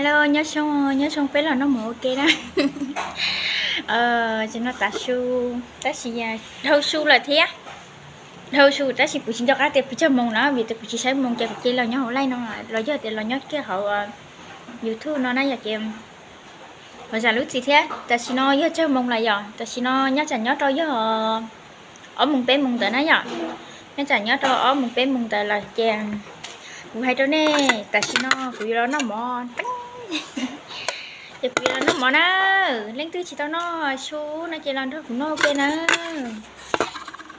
Hello, nyob zoo, nyob zoo peb los noj mov ua ke na. Tsis no tav su, tab sis dhau su lawm thiab. Dhau su tab sis kuv tsis nco qab tias puas tsawg moos na, vim tias kuv tsis saib moos ces kuv cia los nyob hauv live no, los yog tias los nyob kiag hauv YouTube no na yom ces Ua zam lub txim thiab, tam sim no yog tsawg moos lawm yom? Tam sim no nyob tsam nyob rau yog ob moos peb moos ntawd na yom. Nyob tsam nyob rau ob moos peb moos ntawd lawm ces kuv hais rau nej, tam sim no kuv yuav los noj mov, ces kuv yuav los noj mov na. Leej twg tsis tau noj su no ces los nrog kuv noj ua ke na.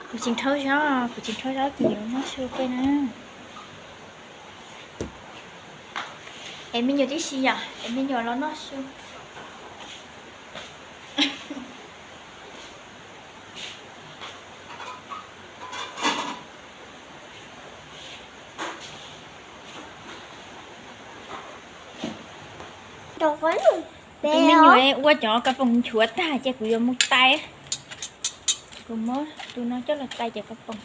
Kuv tsis rhaub zaub, kuv tsis rhaub zaub ces yuav noj su ua ke na. Es me nyuam tib si yom, es me nyuam los noj su. Tus me nyuam ua cov kab poom nchuav tag ces kuv yuav mus tais. Kuv muab tus no coj los tais cov kab poom.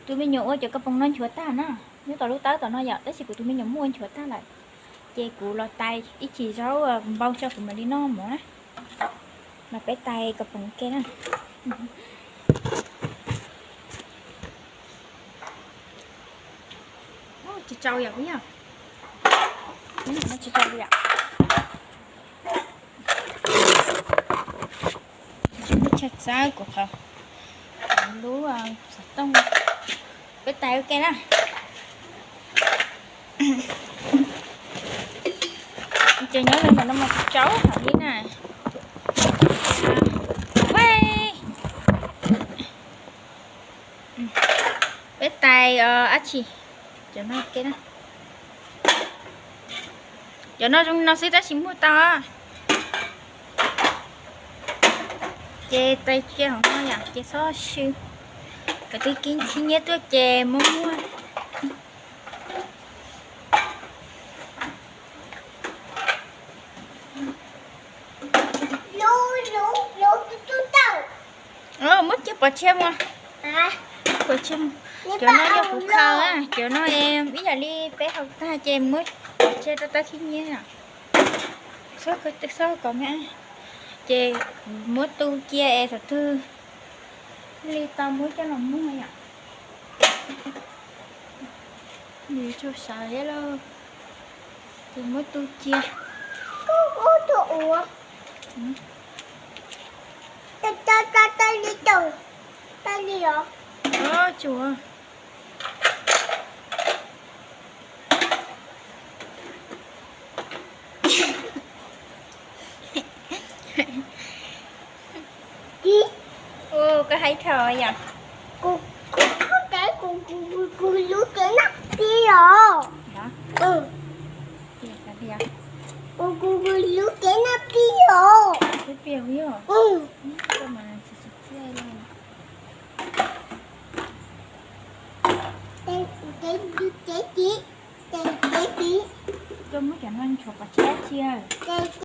Tus me nyuam ua cov kab poom no nchuav tag na, nyob tom lub tawb tom no yom, tab sis kuv tus me nyuam muab ua nchuav tag lawm. Ces kuv los tais ib chim zaub npau tso kuv mam li noj mov na. Mas peb tais kab poom ua ke na. Tsis tsau yom, tsis tsau yom. Lub chaw txawb kuv qhov lub xov tooj. Peb tais ua ke na. Ces nyob li ntawm no mas tsis tsau hom li na. Peb tais dab tsi? Cov no ua ke na. Cov no zoo no xwb tab sis muag tau. Ces tais kiag hauv no yom, ces txhob swb. Kom twb khib nyiab tuaj ces muab muag. Muab kiag pov tseg mus. Pov tseg mus. Cov no yog kuv khaws, cov no ib yam li peb haus tag ces muab pov tseg rau tawb khib nyiab. Xob kom me, ces kuv muab tu cia es thaum twg li tau muab coj los muag yom. Nws tsuas sawv thiab lauj. Ces muab tu cia. Tsuas. Ua koj hais thaum yom. Kuv lub cev noj pib os. Kuv lub cev noj pib os. Koj muab cov no nchuav pov tseg dab tsi?